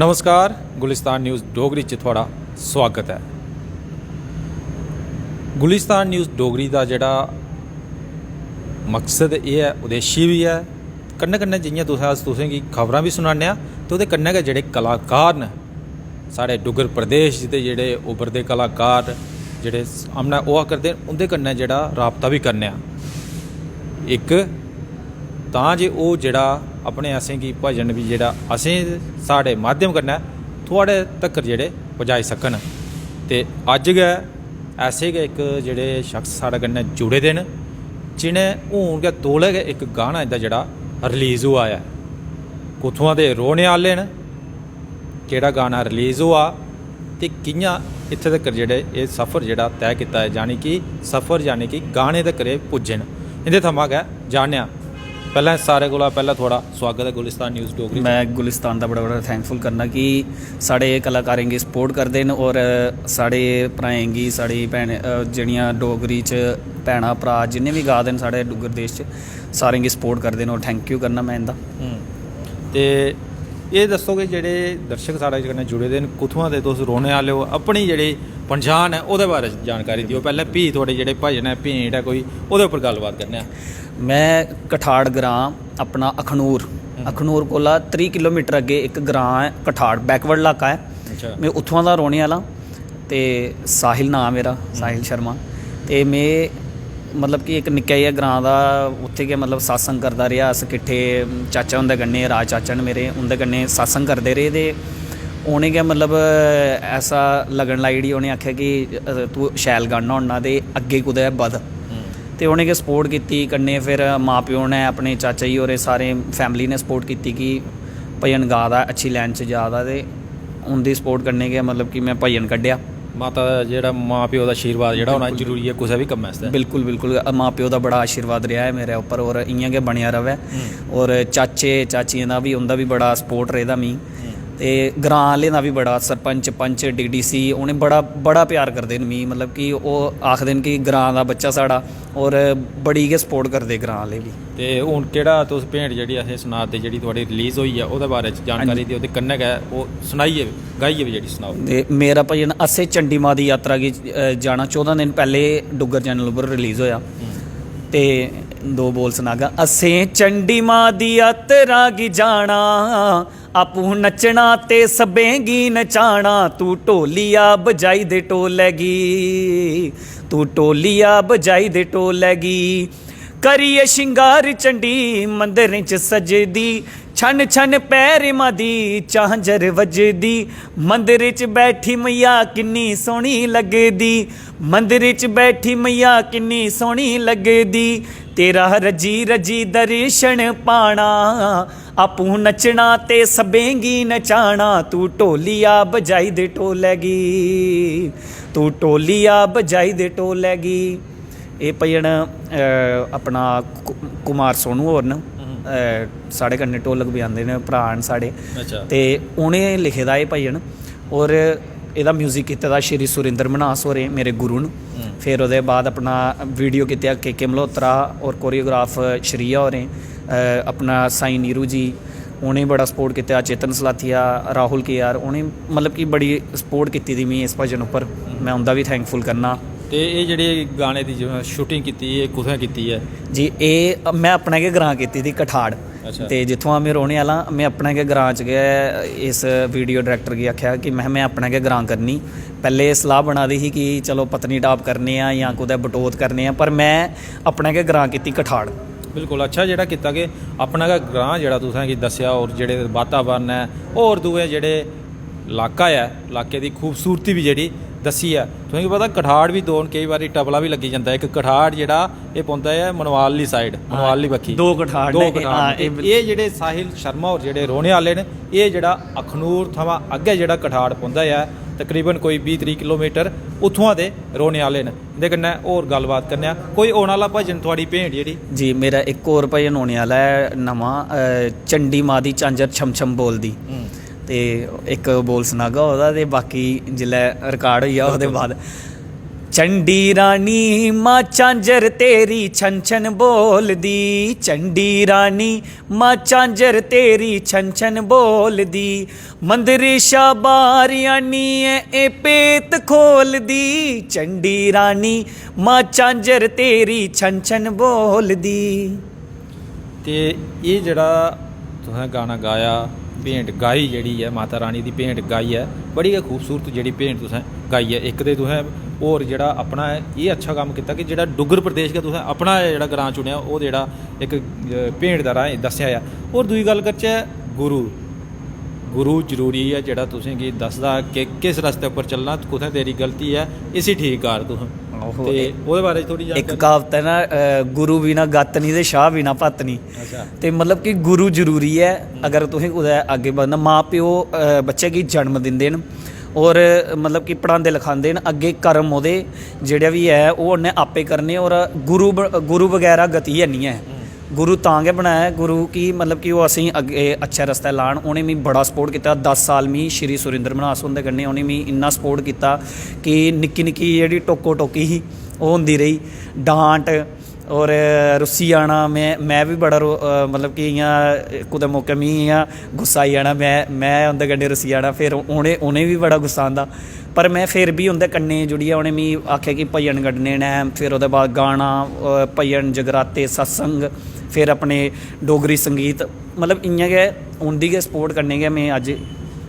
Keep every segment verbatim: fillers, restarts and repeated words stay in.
नमस्कार, गुलिस्तान न्यूज़ डोगरी च थुआढ़ा सुआगत ऐ। गुलिस्तान न्यूज़ डोगरी दा जेह्ड़ा मकसद एह् ऐ, उद्देश्य बी ऐ, कन्नै कन्नै जि'यां तुसें, अस तुसें गी खबरां बी सनाने आं ते ओह्दे कन्नै गै जेह्ड़े कलाकार न साढ़े डुग्गर प्रदेश दे, जेह्ड़े उभरदे कलाकार जेह्ड़े सामनै होआ करदे न, उं'दे कन्नै जेह्ड़ा राबता बी करने आं इक, तां जे ओह् जेह्ड़ा अपने असें गी भजन बी जेह्ड़ा असें साढ़े माध्यम कन्नै थुआढ़े तक्कर जेह्ड़े पजाई सकन। ते अज्ज गै ऐसे गै इक जेह्ड़े शख्स साढ़े कन्नै जुड़े दे न, जि'नें हून गै तौले गै इक गाना इं'दा जेह्ड़ा रिलीज होआ ऐ। कुत्थुआं दे रौह्ने आह्ले न, केह्ड़ा गाना रिलीज होआ ते कि'यां इत्थें तक्कर जेह्ड़े एह् सफर जेह्ड़ा तय कीता ऐ, यानी कि सफर यानी कि गाने तक्कर एह् पुज्जे न, इं'दे थमां गै जानने आं। पैह्लें, सारे कोला पैह्लें थुआढ़ा सुआगत ऐ गुलिस्तान न्यूज़ डोगरी च। मैं गुलिस्तान दा बड़ा बड़ा थैंकफुल करना कि साढ़े कलाकारें गी सपोर्ट करदे न और साढ़े भ्राएं गी, साढ़ी भैन, अ, जेह्ड़ियां डोगरी च भैनां भ्राऽ जिन्ने बी गा दे न साढ़े डुग्गर देश च, सारें गी सपोर्ट करदे न और थैंक यू करना मैं इं'दा। ते एह् दस्सो कि जेह्ड़े दर्शक साढ़े कन्नै जुड़े दे न, कुत्थुआं दे तुस रौह्ने आह्ले ओ, अपनी जेह्ड़ी पंछान ऐ ओह्दे बारे च जानकारी देओ। पैह्लें फ्ही थुआढ़े जेह्ड़े भजन ऐ, भेंट ऐ कोई, ओह्दे उप्पर गल्लबात करने आं। मैं कठाड़ ग्रां अपना अखनूर, अखनूर कोला त्रीह् किलोमीटर अग्गें इक ग्रां ऐ कठाड़, बैकवर्ड इलाका ऐ। अच्छा। मैं उत्थुआं दा रौह्ने आह्ला। ते साहिल नांऽ मेरा, साहिल शर्मा। ते में मतलब कि इक निक्का जेहा ग्रां दा, उत्थै गै मतलब सत्संग करदा रेहा। अस किट्ठे चाचा हुंदे कन्नै, राज चाचा न मेरे, उं'दे कन्नै सत्संग करदे रेह्। ते उ'नें गै मतलब ऐसा लगन लाई ओड़ी, उ'नें आखेआ कि "अ, तूं शैल गाना होन्ना ते अग्गें कुतै बध।" ते उ'नें गै सपोर्ट कीती। कन्नै फिर मां प्यो ने, अपने चाचा जी होरें, सारें फैमिली ने सपोर्ट कीती कि भजन गा दा, अच्छी लाइन च जा दा, ते उं'दी सपोर्ट कन्नै गै मतलब कि में भजन कड्ढेआ। माता दा जेह्ड़ा, मां प्यो दा आशीर्वाद जेह्ड़ा होना जरूरी ऐ कुसै बी कम्मै आस्तै। बिल्कुल बिल्कुल, मां प्यो दा बड़ा आशीर्वाद रेहा ऐ मेरे उप्पर, और इ'यां गै बनेआ र'वै। और चाचे चाचियें दा बी, उं'दा बी बड़ा सपोर्ट रेह्दा मी। ते ग्रां आह्लें दा बी बड़ा, सरपंच, पंच, डीडीसी, उ'नें बड़ा बड़ा प्यार करदे न मी। मतलब कि ओह् आखदे न कि ग्रां दा बच्चा साढ़ा, और बड़ी गै सपोर्ट करदे ग्रां आह्ले बी। ते हून केह्ड़ा तुस भेंट जेह्ड़ी असें सना दे, जेह्ड़ी थुआढ़ी रिलीज होई ऐ, ओह्दे बारे च जानकारी देओ, ते कन्नै गै ओह् सनाइयै बी, गाइयै बी जेह्ड़ी सनाओ। ते मेरा भजन "असें चंडी मां दी यात्रा गी, अ, जाना", चौदां दिन पैह्ले डुग्गर चैनल उप्पर रिलीज होआ। ते दो बोल सनागा। "असें चंडी मां दी यात्रा गी जाना, आपूं नच्चना ते सब्भें गी नचाना, तू ढोलिया बजाई दे ढोलै गी, तू ढोलिया बजाई दे ढोलै गी।" करियै श्रृंगार चंडी मंदरें च सजदी, छन छन पैरें मां दी झांझर वजदी। मंदर च बैठी मैया किन्नी सोह्नी लगदी, मंदर च बैठी मैया किन्नी सोह्नी लगदी। तेरा रजी रजी दर्शन पाना, आपूं नच्चना ते सब्भें गी नचाना। तू ढोलिया बजाई दे ढोलै गी, तू ढोलिया बजाई दे ढोलै गी। एह् भजन, अ, अपना कु-, कुमार सोनू होर न, अ, साढ़े कन्नै ढोलक बजांदे न, भ्राऽ न साढ़े। अच्छा। ते उ'नें लिखे दा एह् भजन, और एह्दा म्यूजिक कीते दा श्री सुरिंदर मन्हास होरें, मेरे गुरु न। फिर ओह्दे बाद अपना वीडियो कीते के के मल्होत्रा और कोरियोग्राफ श्रेया होरें, अ, अपना साईं नीरू जी, उ'नें बड़ा सपोर्ट कीता, चेतन सलाथिया, राहुल के आर, उ'नें मतलब कि बड़ी सपोर्ट कीती दी मी इस भजन उप्पर। मैं उं'दा बी थैंकफुल करना। ते एह् जेह्ड़े गाने दी जो शूटिंग कीती, एह् कुत्थें कीती ऐ? जी, एह् मैं अपने गै ग्रां कीती दी, कठाड़। अच्छा। ते जित्थुआं में रौह्ने आह्ला, में अपने गै ग्रां च गै इस वीडियो डायरेक्टर गी आखेआ कि में, में अपने गै ग्रां करनी। पैह्ले सलाह बना दी ही कि चलो पत्नीटाप करने आं जां कुतै बटोत करने आं, पर में अपने गै ग्रां कीती, कठाड़। बिल्कुल, अच्छा जेह्ड़ा कीता कि अपना गै ग्रांऽ जेह्ड़ा तुसें गी दस्सेआ, और जेह्ड़े वातावरण ऐ, होर दूए जेह्ड़े इलाका ऐ, इलाके दी खूबसूरती बी जेह्ड़ी दस्सी ऐ। तुसेंगी पता, कठाड़ बी दो न, केईं बारी टपला बी लग्गी जंदा। इक कठाड़ जेह्ड़ा, एह् पौंदा ऐ मनवाल आह्ली साइड, मनवाल आह्ली बक्खी। दो कठाड़ दो न, कठाड़ हां, न। ते एह् बिल- एह् जेह्ड़े साहिल शर्मा होर जेह्ड़े रौह्ने आह्ले न, एह् जेह्ड़ा अखनूर थमां अग्गें जेह्ड़ा कठाड़ पौंदा ऐ, तकरीबन कोई बीह् त्रीह् किलोमीटर, उत्थुआं दे रौह्ने आह्ले न। इं'दे कन्नै होर गल्लबात करने आं। कोई औने आह्ला भजन, थुआढ़ी भेंट जेह्ड़ी? जी, मेरा इक होर भजन औने आह्ला ऐ नमां, अ, चंडी मां दी झांझर छम छम बोलदी। ते इक बोल सनागा ओह्दा, ते बाकी जिसलै रिकार्ड होई जा ओह्दे बाद। चंडी रानी मां झांजर तेरी छन छन बोलदी, चंडी रानी मां झांजर तेरी छन छन बोलदी, मंदर शा बाहर आनियै एह् पेत खोलदी, चंडी रानी मां झांजर तेरी छन छन बोलदी। ते एह् जेह्ड़ा तुसें गाना गाया, भेंट गाई जेह्ड़ी ऐ, माता रानी दी भेंट गाई ऐ, बड़ी गै खूबसूरत जेह्ड़ी भेंट तुसें गाई ऐ। इक ते तुसें होर जेह्ड़ा अपना एह् अच्छा कम्म कीता कि जेह्ड़ा डुग्गर प्रदेश गै तुसें अपना जेह्ड़ा ग्रांऽ चुनेआ, ओह् जेह्ड़ा इक, अ, भेंट दा राहें दस्सेआ ऐ। होर दूई गल्ल करचै, गुरु, गुरु जरूरी ऐ जेह्ड़ा तुसेंगी दसदा कि किस रस्ते उप्पर चलना, कुत्थें तेरी गलती ऐ, इसी ठीक कर तुस। आहो, ते ए- ओह्दे बारे च थोह्ड़ी इक जानकारी। क्हावत ऐ ना, अ, "गुरु बिना गत्त निं ते शाह बिना भत्त निं।" अच्छा। ते मतलब कि गुरु जरूरी ऐ। अगर तुसें कुतै अग्गें बधना, मां प्यो, अ, बच्चे गी जन्म दिंदे न और मतलब कि पढ़ांदे लखांदे न, अग्गें कर्म ओह्दे जेह्ड़ा बी ऐ ओह् उन्नै आपे करने। और गुरु ब-, गुरु बगैरा गति है निं ऐ। गुरु तां गै बनाया ऐ, गुरु की मतलब कि ओह् असेंगी अग्गें अच्छे रस्ते लान। उ'नें मिगी बड़ा सपोर्ट कीता, दस साल मिगी श्री सुरेंद्र मन्हास हुंदे कन्नै उ'नें मिगी इन्ना सपोर्ट कीता कि निक्की निक्की जेह्ड़ी टोको टोकी ही ओह् होंदी रेही, डांट और रुस्सी जाना। में में बी बड़ा रो-, अ, मतलब कि इ'यां कुतै मौके मिगी इ'यां गुस्सा आई जाना, में में उं'दे कन्नै रुस्सी जाना, फिर उ'नें उ'नें बी बड़ा गुस्सा आंदा। पर में फिर बी उं'दे कन्नै जुड़ियै उ'नें मिगी आखेआ कि भजन कड्ढने न, फिर ओह्दे बाद गाना, अ, भजन, जगराते, सत्संग, फिर अपने डोगरी संगीत, मतलब इ'यां गै उं'दी गै सपोर्ट कन्नै गै में अज्ज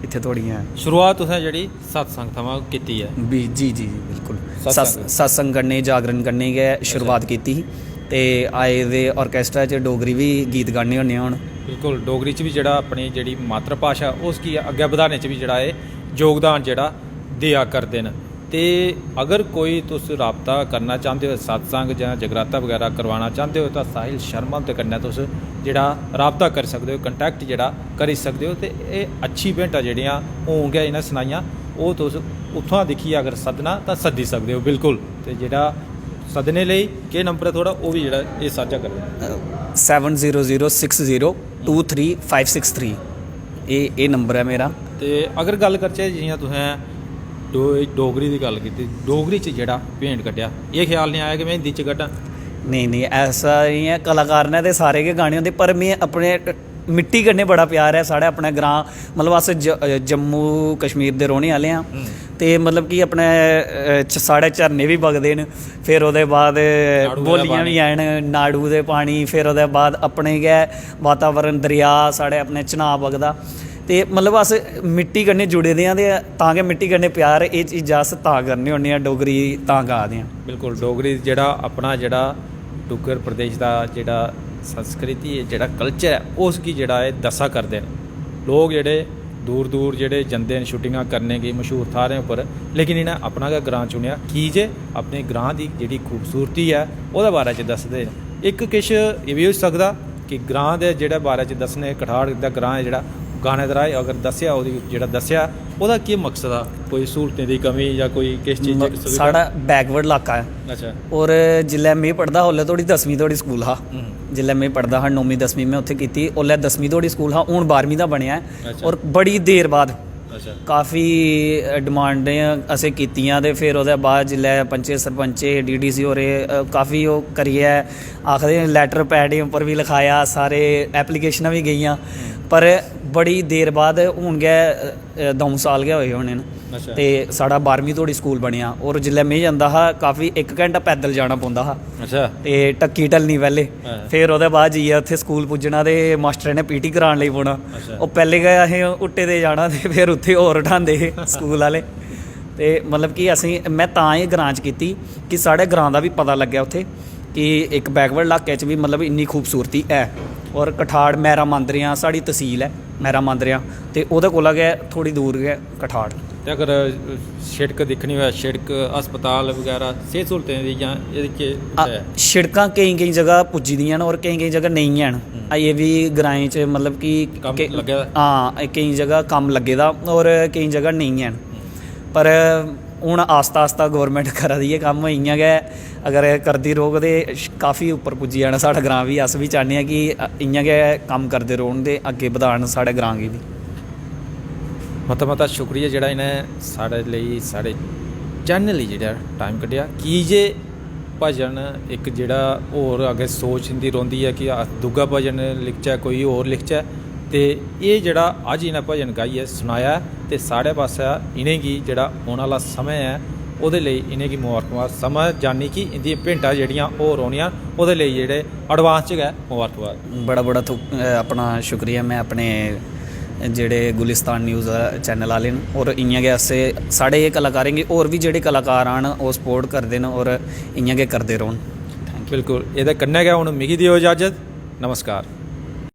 इत्थै धोड़ी आं। शुरुआत तुसें जेह्ड़ी सत्संग थमां कीती ऐ। बी जी जी जी बिल्कुल। सत्संग। सत्स- सत्संग कन्नै, जागरण कन्नै गै शुरुआत कीती ही। ते आए दे ऑर्केस्ट्रा च डोगरी बी गीत गाने होन्ने आं हून। बिल्कुल, डोगरी च बी जेह्ड़ा अपनी जेह्ड़ी मातृभाशा उसगी अग्गें बधाने च बी जेह्ड़ा एह् योगदान जेह्ड़ा देआ करदे न। ते अगर कोई तुस राबता करना चांह्दे ओ, सत्संग जां जगराता बगैरा करवाना चांह्दे ओ, तां साहिल शर्मा हुंदे कन्नै तुस जेह्ड़ा राबता करी सकदे ओ, कंटैक्ट जेह्ड़ा करी सकदे ओ। ते एह् अच्छी भेंटां जेह्ड़ियां होन गै इ'नें सनाइयां, ओह् तुस उत्थुआं दिक्खियै अगर सद्दना तां सद्दी सकदे ओ बिल्कुल। ते जेह्ड़ा सद्दने लेई केह् नंबर ऐ थुआढ़ा, ओह् बी जेह्ड़ा एह् सांझा करी देना। Seven zero zero six zero two three five six three, एह् एह् नंबर ऐ मेरा। ते अगर गल्ल करचै, जि'यां तुसें डो- डोगरी दी गल्ल कीती, डोगरी च जेह्ड़ा भेंट कड्ढेआ, एह् ख्याल निं आया कि में हिंदी च कड्ढां? नेईं नेईं, ऐसा निं ऐ, कलाकार ने ते सारे गै गाने होंदे, पर में अपने मिट्टी कन्नै बड़ा प्यार ऐ। साढ़े अपने ग्रांऽ, मतलब अस ज- जम्मू कश्मीर दे रौह्ने आह्ले आं। ते मतलब कि अपने, अ, च- साढ़े झरने बी बगदे न, फिर ओह्दे बाद नाड़ू दा बौलियां पानी। बी हैन, नाड़ू दे पानी, फिर ओह्दे बाद अपने गै वातावरण, दरेआ, साढ़े अपने चन्हां बगदा। ते मतलब अस मिट्टी कन्नै जुड़े दे आं ते तां गै मिट्टी कन्नै प्यार, एह् चीजां अस तां करने होन्ने आं, डोगरी तां गा दे आं। बिल्कुल, डोगरी जेह्ड़ा अपना जेह्ड़ा डुग्गर प्रदेश दा जेह्ड़ा संस्कृति ऐ, जेह्ड़ा कल्चर ऐ, उसगी जेह्ड़ा एह् दस्सा करदे न। लोक जेह्ड़े दूर दूर जेह्ड़े जंदे न छुट्टियां करने गी मशहूर थाह्रें उप्पर, लेकिन इ'नें अपना गै ग्रांऽ चुनेआ, की जे अपने ग्रांऽ दी जेह्ड़ी खूबसूरती ऐ, ओह्दे बारे च दसदे न। इक किश एह् बी होई सकदा कि ग्रांऽ दे जेह्ड़े बारे च दस्सने, कठाड़ दा ग्रांऽ ऐ जेह्ड़ा, गाने दे राहें अगर दस्सेआ, ओह्दी जेह्ड़ा दस्सेआ, ओह्दा केह् मकसद हा? कोई स्हूलतें दी कमी जां कोई किश चीजै दी सुविधा? साढ़ा बैकवर्ड इलाका ऐ। अच्छा। और जिसलै में पढ़दा हा, उसलै धोड़ी दसमीं धोड़ी स्कूल हा। जिसलै में पढ़दा हा, नौमीं दसमीं में उत्थै कीती, उसलै दसमीं धोड़ी स्कूल हा, हून बारहमीं दा बनेआ ऐ। अच्छा। और बड़ी देर बाद अच्छा। काफी डिमांडां असें कीतियां ते फिर ओह्दे बाद जिसलै पंचे सरपंचे, डीडीसी होरें, अ, काफी ओह् करियै आखदे न, लैटर पैडें उप्पर बी लखाया, सारे एप्लीकेशनां बी गेइयां, पर बड़ी देर बाद, हून गै, अ, द'ऊं साल गै होए होने न। अच्छा। ते साढ़ा बारहमीं धोड़ी स्कूल बनेआ, और जिसलै में जंदा हा, काफी इक घैंटा पैदल जाना पौंदा हा। अच्छा। ते ढक्की ढलनी पैह्ले, हां। फिर ओह्दे बाद जाइयै उत्थै स्कूल पुज्जना ते मास्टरै ने पीटी करान लगी पौना। अच्छा। ओह् पैह्ले गै असें हुट्टे दे जाना ते फिर उत्थै होर उठांदे हे स्कूल आह्ले। ते मतलब कि असें, में तां एह् ग्रांऽ च कीती कि साढ़े ग्रांऽ दा बी पता लग्गेआ उत्थै कि इक बैकवर्ड इलाके च बी मतलब इन्नी खूबसूरती ऐ। और कठाड़, मैरा मांदरेआं साढ़ी तसील ऐ, मैरा मांदरेआं, ते ओह्दे कोला गै थोह्ड़ी दूर गै कठाड़। ते अगर, अ, शिड़क दिक्खनी होऐ, शिड़क, अस्पताल बगैरा, सेह्त स्हूलतें दी जां एह्दे च आ, ऐ? शिड़कां केईं केईं जगह पुज्जी दियां न और केईं केईं जगह नेईं हैन। अजें बी ग्राएं च मतलब कि कम्म के- लग्गे दा? हां, केईं जगह कम्म लग्गे दा और केईं जगह नेईं हैन। पर हून आस्ता आस्ता गौरमैंट करा दी ऐ कम्म, इ'यां गै अगर करदी रौह्ग ते श- काफी उप्पर पुज्जी जाना साढ़ा ग्रांऽ बी। अस बी चाह्न्ने आं कि इ'यां गै कम्म करदे रौह्न ते अग्गें बधान साढ़े ग्रांऽ गी बी। मता मता शुक्रिया जेह्ड़ा इ'नें साढ़े लेई, साढ़े चैनल गी जेह्ड़ा टाइम कड्ढेआ, की जे भजन इक जेह्ड़ा होर अग्गें सोच इं'दी रौंह्दी ऐ कि अस दूआ भजन लिखचै, कोई होर लिखचै। ते एह् जेह्ड़ा अज्ज इ'नें भजन गाइयै सनाया ऐ, ते साढ़े पासेआ इ'नेंगी जेह्ड़ा औने आह्ला समें ऐ, ओह्दे लेई इ'नेंगी मबारकबाद, समें जानी कि इं'दियां भेंटां जेह्ड़ियां होर औनियां, ओह्दे लेई जेह्ड़े एडवांस च गै मबारकबाद। बड़ा बड़ा थुक अपना शुक्रिया में अपने जेह्ड़े गुलिस्तान न्यूज़ चैनल आह्ले न, होर इ'यां गै अस साढ़े कलाकारें गी होर बी जेह्ड़े कलाकार आन, ओह् सपोर्ट करदे न होर इ'यां गै करदे रौह्न। बिल्कुल, एह्दे कन्नै गै हून मिगी देओ इजाजत। नमस्कार।